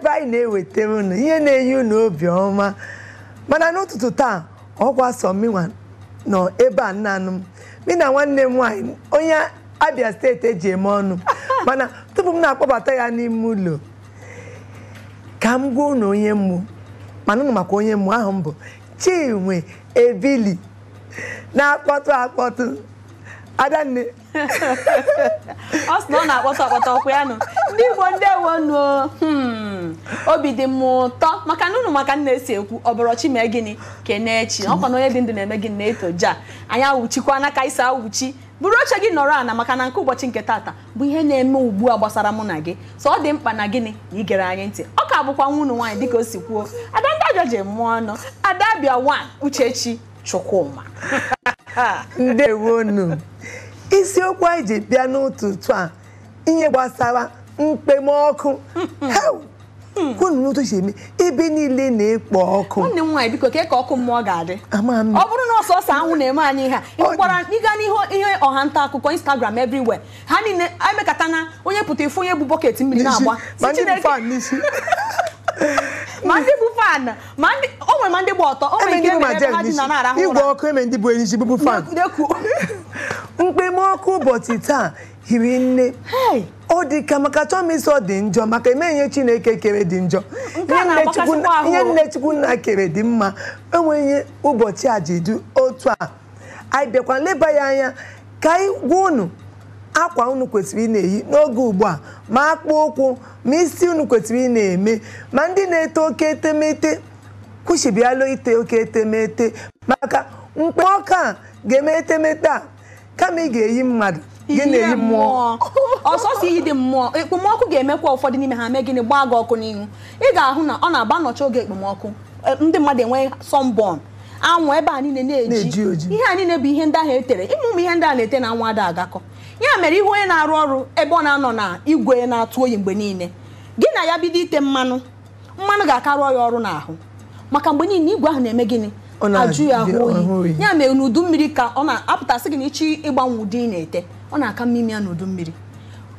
Ebe anyị na-ewetara unu ihe na-enye unu obi ọma. Mana n'ụtụtụ taa, ọkwa sọminwa nọ ebe a nnanụ m. Mi na nwanne m nwaanyị onye Abia steeti eji eme ọnụ. Mana tupu m na-akpọbata ya n'ime ụlọ, ka m gwa unu onye mmụ, mana unu maka onye mmụ ahụ m bụ Chinwe Ebili na-akpọtụ akpọtụ. Adanne. Ọ sị na ọ na-akpọtụ akpọtụ ọkwa ya nụ. Ndị Igbo ndewonu. Obi dị m ụtọ maka na unu maka nna esi ekwu ọbọrọchi mee gịnị kenechi ọkwa na onye dị ndụ na-eme gịnị na-eto ja anyị awụchikwana ka isi awụchi buru oche gị nọrọ ana maka na nke ụbọchị nke tata bụ ihe na-eme ugbu a gbasara mụ na gị so ọ dị mkpa na gịnị na igere anyị ntị ọ ka bụkwa nwa unu nwaanyị dịka o si kwuo Ada ndị ajọ ji mụọ ọnụ Ada Abia 1 Uchechi Chukwuma. Ndewonu. Isiokwu anyị ji bịa n'ụtụtụ a ihe gbasara mkpemọkụ. Kwunu n'otu si eme ebe niile na-ekpo ọkụ. Nwanne m nwaanyị biko kee ka ọkụ mmụọ ga-adị. Ọ bụrụ na ọsọsọ anwụ na-eme anyị ihe a ịkwara ịga n'ihu ihe ọha nta akụkọ Instagram everywhere ha niile emekata na onye pụta ifu onye bụ bọket mmiri na-agba ma ndị bụ fan ma ndị o nwere ma ndị gba ọtọ o nwere nke mere ebe ha dị na na-arahụ ụra igwe ọkụ eme ndị bụ enyi bụbu fan. Mkpemọkụ ụbọchị taa hiri nne. Ọ dị ka maka chọmisi ọ dị njọ maka eme ihe Chineke kere dị njọ, ihe nne Chukwu nna kere dị mma. Enweghị ụbọchị a ji dị otu a. Anyị bịakwa leba ya anya ka anyị gwa unu akwa unu kwesịrị ị na-eyi n'oge ugbu a, ma akpụ ụkwụ ma isi unu kwesịrị ị na-eme, ma ndị na-ete oke etemete kwụsịbịalụ ite oke etemete maka mkpemọkụ a ga-eme etemete a kama ị ga-eyi mmadụ gị na-eyi mmụọ. Ọsọsọ iyi dị mmụọ ekpomọkụ ga-emekwa ụfọdụ n'ime ha mee gịnị gbaa gị ọkụ n'ihu. Ị ga-ahụ na ọ na-agba nnọchi oge ekpomọkụ ndị mmadụ enwe sunburn, anwụ ebe a niile na-eji ihe a niile bụ ihe ndị ahụ etere ịmụ ụmụ ihe ndị a na-ete na anwụ ada agakọ. Ya mere ihu onye na-arụ ọrụ ebe ọ na-anọ na igwe na-atụ oyi mgbe niile gị na ya bido ite mmanụ mmanụ ga-akarụ ya ọrụ n'ahụ maka mgbe niile igwe ahụ na-eme gịnị ajụ ya ahụ oyi. Ya mere n'udu mmiri ka ọ na-apụtasị gị na ịchị ịgbanwe ụdị ị na-ete ọ na-aka mmimi ya n'udu mmiri.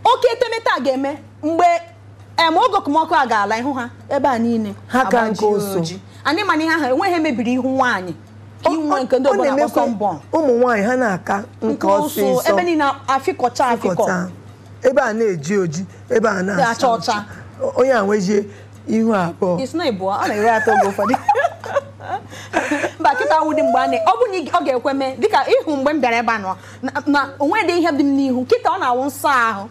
Oke etemete a ga-eme mgbe oge okpomọkụ a ga-ala ihu ha ebe a niile agbaji oji anyị mana ihe ahụ enweghị emebiri ihu nwaanyị ka inwe nke ndị obodo na-akpọ sunburn. Ụmụ nwaanyị ha na-aka nke ọsịsọ ebe niile afịkọcha afịkọ ebe a na-eji oji ebe a na-acha ọcha onye a nwezie ihu abụọ isi na ịbụọ ọ na-ere atọ oge ụfọdụ. Mba kịta anwụ dị mgbe a ọ bụ na ọ ga-ekwe mee dịka ịhụ mgbe m bịara ebe a nọ na onwe dị ihe dị m n'ihu kịta ọ na-awụ nsọ ahụ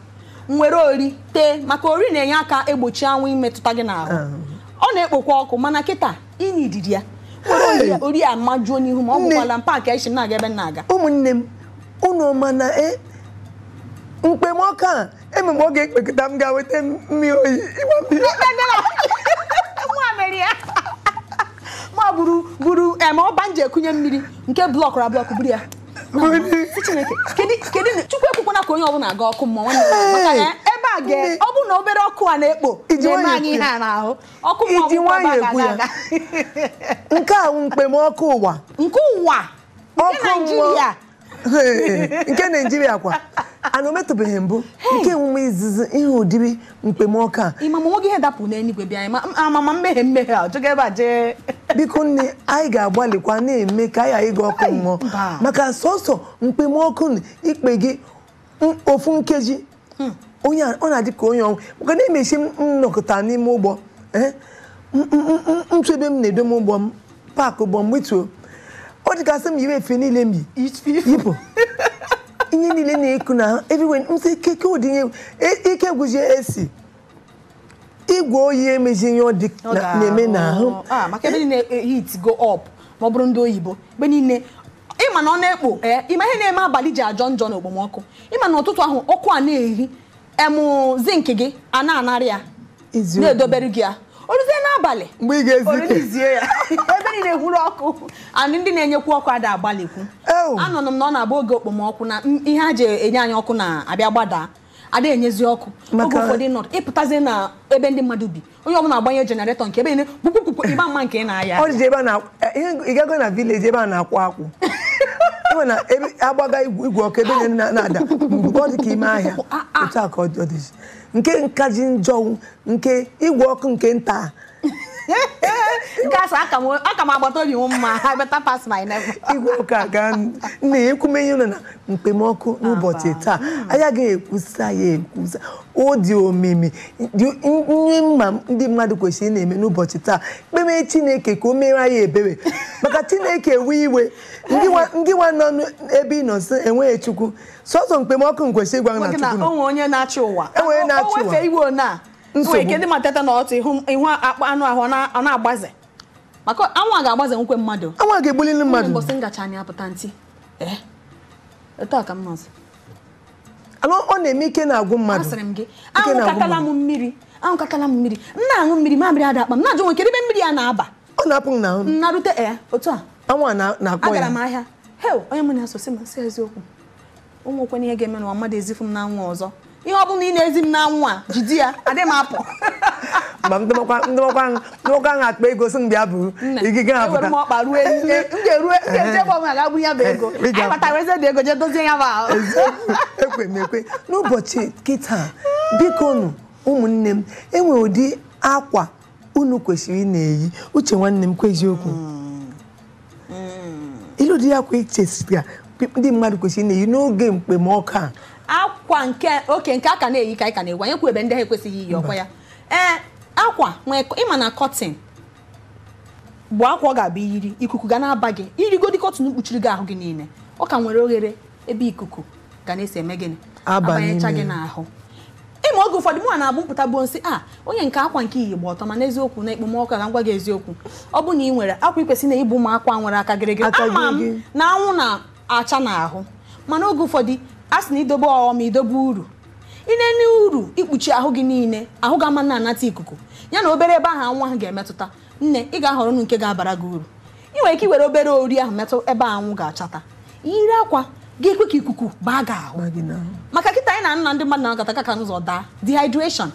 nwere ori tee maka ori na-enye aka egbochi anwụ imetụta gị n'ahụ ọ na-ekpokwa ọkụ mana kịta ịnyidiri ya nwere ori a majuo n'ihu ma ọ bụkwala mpaakị esi m na-aga ebe m na-aga. Ụmụnne m unu mana mkpemọkụ a ememe ọ ga-ekpekọta m ga-weta mmiri oyi ịgba mmiri ma buru ọba nji ekunye mmiri nke blọkụrụ ablọkụ buru ya. Chineke kedu Chukwu ekwukwana ka onye ọbụla aga ọkụ mmụọ nwanne m maka na ebe a ga ọ bụ na obere ọkụ a na-ekpo na-eme anyị ihe a n'ahụ ọkụ mmụọ bụkwa ebe a ga-aga. Nke a wụ mkpemọkụ ụwa nke ụwa nke Naịjirịa nke Naịjirịa kwa ana ometụbeghị mbụ nke emume izizi ihe ụdịrị mkpemọkụ a. Ịma ma nwoke ihe dapụ n'eluigwe bịa anyị amama mmehie mmehie a jụga ebe a jee. Biko nne anyị ga-agbalịkwa na-eme ka anyị ghara ịga ọkụ mmụọ maka sọsọ mkpemọkụ ikpe gị ofu nkeji onye ọ na-adị ka onye ọnwụ maka na emechi m nnọkọta n'ime ụgbọ ntụ ebe m na-edo m ụgbọ m paakị ụgbọ m gbutuo ọ dịgasị m yiri efe niile m yi yipụ ihe niile na-eku na everywhere nsị keke ụdị ihe ike gwụzie esi igwe oyi emezi ihe ọ dị na-eme n'ahụ maka ebe niile heat go up ma ọ bụrụ ndị oyibo mgbe niile ịma na ọ na-ekpo ịma ihe na-eme abalị ji ajọ njọ na okpomọkụ ịma na ụtụtụ ahụ ọkụ a na-ehi emu zinc gị a na-anarị ya na-edobere gị ya oruzie n'abalị mgbe ị ga-ezike ya ebe niile hụrụ ọkụ and ndị na-enyekwu ọkụ ada agbalịkwu anọ m na ọ na-abụ oge okpomọkụ na ihe a ji enye anyị ọkụ na-abịa gbadaa ada enyezi ọkụ oge ụfọdụ nọ ịpụtazie na ebe ndị mmadụ bi onye ọbụla agbanye jeneretọ nke ebe niile kpukpukpu ịgba mma nke ị na-aya ọ dị ebe a na ị gago na vileji ebe a na-akwụ akwụ Ịma na ebe agbaga igwe ọkụ ebe na-ada ọ dị ka ime ahịa otu a ka ọ dị. Nke nka ji njọ nke igwe ọkụ nke nta nke asa aka m agbata obi m mma. I better pass my neighbor. Igwe ọkụ aga na-ekwumenye ụlọ na mkpemọkụ n'ụbọchị taa. Anyị agaghị ekwusa ya ekwusa. Ọ dị omimi nye mma ndị mmadụ kwesịrị na-eme n'ụbọchị taa. Kpeme Chineke ka o mere anyị ebere maka Chineke ewe iwe ndị nwa nọ ebe ị nọ sị enweghị Chukwu sọsọ mkpemọkụ m kwesịrị ịgwa na Chukwu nọ. Onwe onye na-achị ụwa. Enwe na-achị ụwa. O wefe iwe na nwere ike ndị ma teta na ọtụ ihu akpa anụ ahụ ọ na-agbaze maka anwụ a ga-agbaze nkwe mmadụ. Anwụ a ga-egbulili mmadụ. Mbọsị ngacha anyị apụta ntị etu a ka m nọzi. Ọ na-eme ike na-agwụ mmadụ. Asịrị m gị anwụkatala m mmiri anwụkatala m mmiri m na-aṅụ mmiri mamịrị ada akpa m na-ajụ nwe kedu ebe mmiri ya na-aba. Ọ na-apụ m n'ahụ. M narute otu a anwụ a na-akpọ ya. Agara m ahịa heo onye mụ na-asụ sị m sị eziokwu ụmụ okwe ihe ga-eme n'ụwa mmadụ ezifu m n'anwụ ọzọ. Ihe ọ bụla ị na-ezi m n'anwụ a jide ya adị m apụ. Ma ndụmọkwa ahụ akpa ego sị m bịa buru igige apụta. Ewere m ọkpa ruo m ga-eru m ga-eje ebe ọbụla ga-abụ ya bụ ego. Anyị batara eze dị ego jee dozie ya bụ ahụ. Ekwe m ekwe n'ụbọchị kịta biko nụ ụmụnne m enwere ụdị akwa unu kwesịrị ị na-eyi. Uche nwanne m kwa eziokwu ilu ụdị akwa ichesịra ndị mmadụ kwesịrị ị na-eyi n'oge mkpemọkụ a. Akwa nke oke nke aka na-eyi ka anyị ka na-egwu anyị ekwu ebe ndị ha ekwesịghị iyi ọkwa ya. Ee akwa nwee ịma na kọtịn bụ akwa ọ ga-abụ iyiri ikuku ga na-aba gị irigodi kọtịn kpuchiri gị ahụ gị niile ọ ka nwere oghere ebe ikuku ga na-esi eme gịnị abanyecha gị n'ahụ. Ịma oge ụfọdụ mụ na-abụ mpụta bụ nsị a onye nke akwa nke iyi gba ọtọ ma n'eziokwu na ekpomọkụ ga ngwa gị eziokwu ọ bụ na ị nwere akwa ikwesị na ịbụ ụmụ akwa nwere aka gịrịgịrị ama m na anwụ na-acha n'ahụ mana oge ụfọdụ a sị na idobe ọghọm idobe uru ị na-enye uru ikpuchi ahụ gị niile ahụ ga-ama na-anata ikuku ya na obere ebe ahụ anwụ ahụ ga-emetụta. Nne ị ga-ahọrọ nụ nke ga-abara gị uru. Ị nwere ike iwere obere ori ahụ metụ ebe anwụ ga-achata yiri akwa ga-ekwe ka ikuku baa gị ahụ maka kịta anyị na nna ndị mmadụ na-akata ka n'ụzọ daa dehydration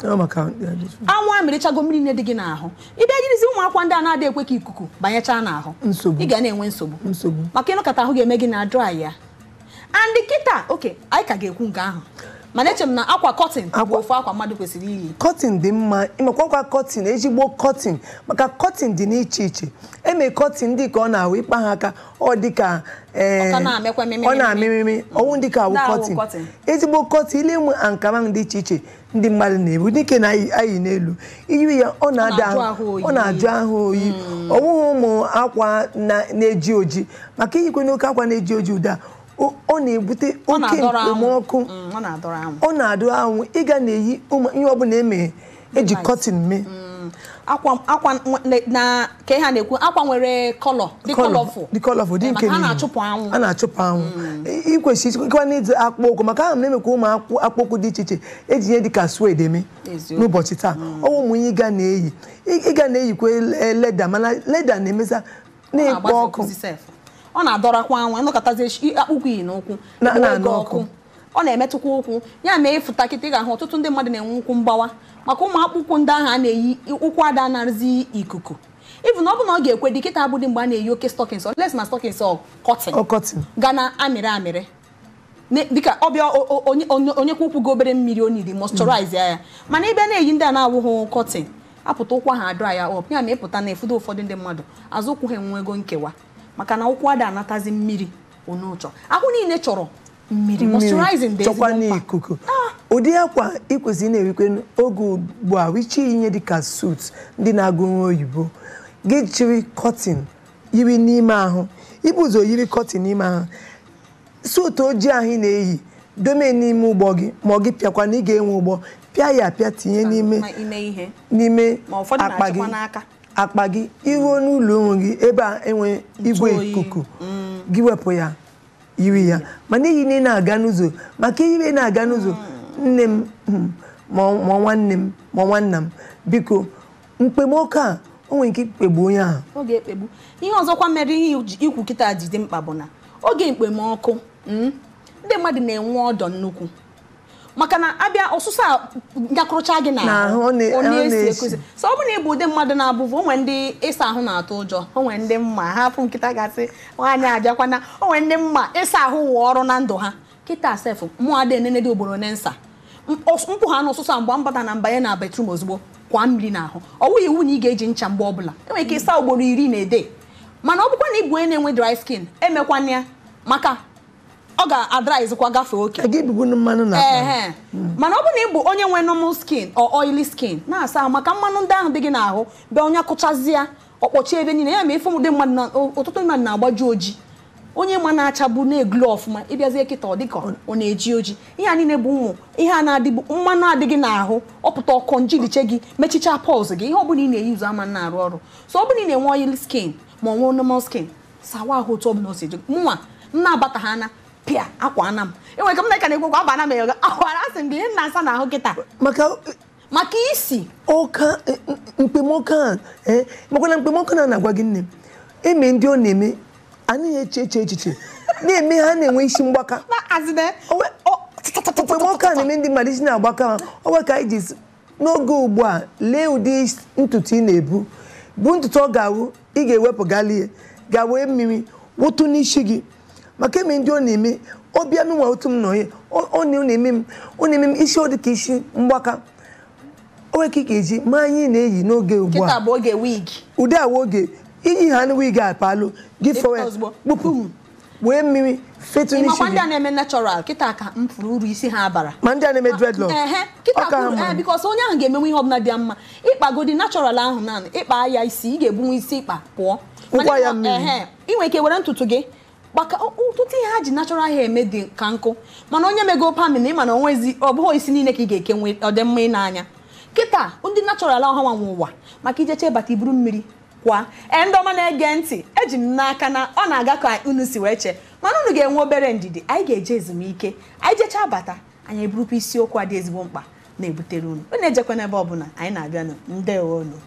anwụ amịrịchago mmiri niile dị gị n'ahụ ịbịa jirizi ụmụ akwa ndị a na-adị ekwe ka ikuku banyechaa n'ahụ ị ga na-enwe nsogbu maka ịnọkọta ahụ ga-eme gị na dry ya. And kịta oke anyị ka ga-ekwu nke ahụ mana eche m na akwa kọtịn bụ ofu akwa mmadụ kwesịrị iyi. Kọtịn dị mma ịmakwa akwa kọtịn ezigbo kọtịn maka kọtịn dị n'iche iche eme kọtịn dị ka ọ na-awụ ịkpa ha aka ọ dị ka ọ na-amịmịmị ọwụ dị ka awụ kọtịn ezigbo kọtịn ile ụmụ ankara dị iche iche ndị mmadụ na-ebu dike na-ayị n'elu iyiri ya ọ na-ajụ ahụ oyi ọwụghị ụmụ akwa na-eji oji maka iyikwe n'oke akwa na-eji oji ụda ọ na-ebute oke mkpomọkụ ọ na-adụ anwụ. Ị ga na-eyi ihe ọbụla emeghe eji kọtịn mee akwa na ka ha na-ekwu akwa nwere kọlọ dị kọlọfụ dị kọlọfụ dị nke a na-achụpụ anwụ a na-achụpụ anwụ. Ị kwesịrị ịkwa n'ịdị akpụ ụkwụ maka ahụ na-emekwa ụmụ akpụ ụkwụ dị iche iche eji ihe dị ka suede eme n'ụbọchị taa. Ọwụ ụmụ ihe ị ga na-eyikwa leda mana leda na-emesa na-ekpo ọkụ ọ na-adọrakwa anwụ anọkọtazi akpụkpọ iyi n'ụkwụ na-ege ọkụ ọ na-emetụkwa ụkwụ ya mee ịfụta kịta ị ga-ahụ ọtụtụ ndị mmadụ na-enwe ụkwụ mgbawa maka ụmụ akpụkwụ ndị ahụ a na-eyi ụkwụ ada anarụzi ikuku even ọ bụ na ọ ga-ekwe dị kịta abụdị mgbe a na-eyi oke stockings unless ma stockings ọ cotton ga na amịrị amịrị dịka ọbịa onye kwa ụkwụ gị obere mmiri onidi moisturize ya mana ebe na-eyi ndị a na-awụghị cotton apụta ụkwụ ahụ adra ya up ya ma ịpụta na efudo ụfọdụ ndị mmadụ azụ ụkwụ ha enwe ego nkewa maka na ụkwụ ada anatazi mmiri onu chọ ahụ niile chọrọ mmiri moisturizing dị chọkwa n'ikuku. Ụdị akwa ị kwesịrị na-erikwe oge ugbu a wichi ihe dịka suit ndị na-agụ nwa oyibo gị chiri kọtịn yiri n'ime ahụ ibu ụzọ yiri kọtịn n'ime ahụ suit ojii ahụ ị na-eyi dome n'ime ụgbọ gị ma ọ gị pịakwa na ị ga-enwe ụgbọ pịa ya apịa tinye n'ime n'ime akpa gị akpa gị iruo n'ụlọ onwe gị ebe a enwe igwe ikuku gị wepụ ya yiri ya mana iyi na ị na-aga n'ụzọ maka ire na-aga n'ụzọ nne m ma nwanne m ma nwanna m biko mkpemọkụ a o nwere ike ikpegbu onye ahụ ọ ga-ekpegbu. Ihe ọzọkwa mere ihe ikwu kịta ji dị mkpa bụ na oge mkpemọkụ ndị mmadụ na-enwe ọdọ nnukwu Maka na abịa ọsụsọ a nyakụrụcha gị n'ahụ, ọ na-esi ekuzi. So ọ bụ na ịbụ ụdị mmadụ na-abụvu, onwe ndị ịsa ahụ na-atụ ụjọ, onwe ndị mma ha afụ nkịta gasị nwaanyị abịakwana, onwe ndị mma ịsa ahụ wụ ọrụ na ndụ ha. Kịta sef mụ ada enene dị ugboro one nsa mpụ ha n'ụsụsụ mgbe mbata na mbanye na bedroom ozugbo kwa mmiri n'ahụ. Ọ wụghị iwu na ị ga-eji ncha mgbe ọbụla, enwere ike ịsa ugboro 10 na ede. Mana ọ bụkwa na ịbụ onye na-enwe dry skin, emekwana ya maka ọ ga-adrizikwa gafee oke. Mana ọ bụ na ị bụ onye nwe normal skin or oily skin, na-asa ahụ maka mmanụ ndị ahụ dị gị n'ahụ bịa onye kụchazie ọkpọchi ebe niile. Ya ma ife ụdị mmadụ ọtụtụ mmadụ na-agbaju oji, onye ma na-achabụ na-eglo ọfụma, ịbịazie kịta ọ dịka ọ na-eji oji. Ihe a niile bụ ụmụ ihe a na-adịbụ mmanụ adịghị n'ahụ, ọpụta ọkọ njiliche gị mechichaa pọs gị, ihe ọbụla ị na-eyi ụzọ ama na-arụ ọrụ. So ọ bụrụ na ị na-enwe oily skin ma ọ nwee normal skin, sawa ahụ otu ọbụla o si eju. Mụnwa m na-abata ha na pịa akwa ana m enwere ka m na-eka na-ekwekwa aba na m ego akwara asị m gị ihe na-asa n'ahụ kịta maka isi ọka mkpemọkụ a. Maka na mkpemọkụ na-agwa gị nne m eme ndị ọ na-eme anaghị eche eche echiche na-eme ha na-enwe isi mgbaka. Mkpemọkụ a na-eme ndị mmadụ isi na-agbaka ha. Ọ ka anyị ji n'oge ugbu a lee ụdị ntutu ị na-ebu bụ ntutu ọ ga-awụ ị ga-ewepụ galie ga wee mmiri wụtụ n'isi gị. Maka eme ndị ọ na-eme ọbịa m nwa otu m nọ ya ọ na-eme m ọ na-eme m isi ọ dị ka isi mgbaka. O nwere ka ị ga-eji ma anyị na-eyi n'oge ugbu a ụdị awa oge iyi ha na wig apalụ gị fọwe kpụpụ wee mmiri fetu n'isi gị. Ndị a na-eme natural kịta ka m furu uru isi ha bara, ma ndị a na-eme dreadlock kịta because onye ahụ ga-emenwe ihe ọbụla dị mma. Ịkpagodi natural ahụ naanị ịkpa ya isi, ị ga-ebunwe isi ịkpa pụọ ị nwere ike were ntutu gị maka ọtụtụ ihe ha ji natural hair eme dị ka nkụ. Mana onye mego pamin ịma na onwezi ọ bụghị isi niile ka ị ga-eke ọdịmma ị n'anya. Kịta ndị natural ahụ nwa nwe ụwa maka ijeche bata iburu mmiri kwa. Ndị ọma na-ege ntị, eji m n'aka na ọ na-aga ka unu si wee chee, mana unu ga-enwe obere ndidi. Anyị ga-eje ezumike, anyị jechaa bata anyị eburukwa isiokwu a dị ezigbo mkpa na-ebutere unu. Unu ejekwa n'ebe ọbụla, anyị na-abịanụ. Ndewo unu.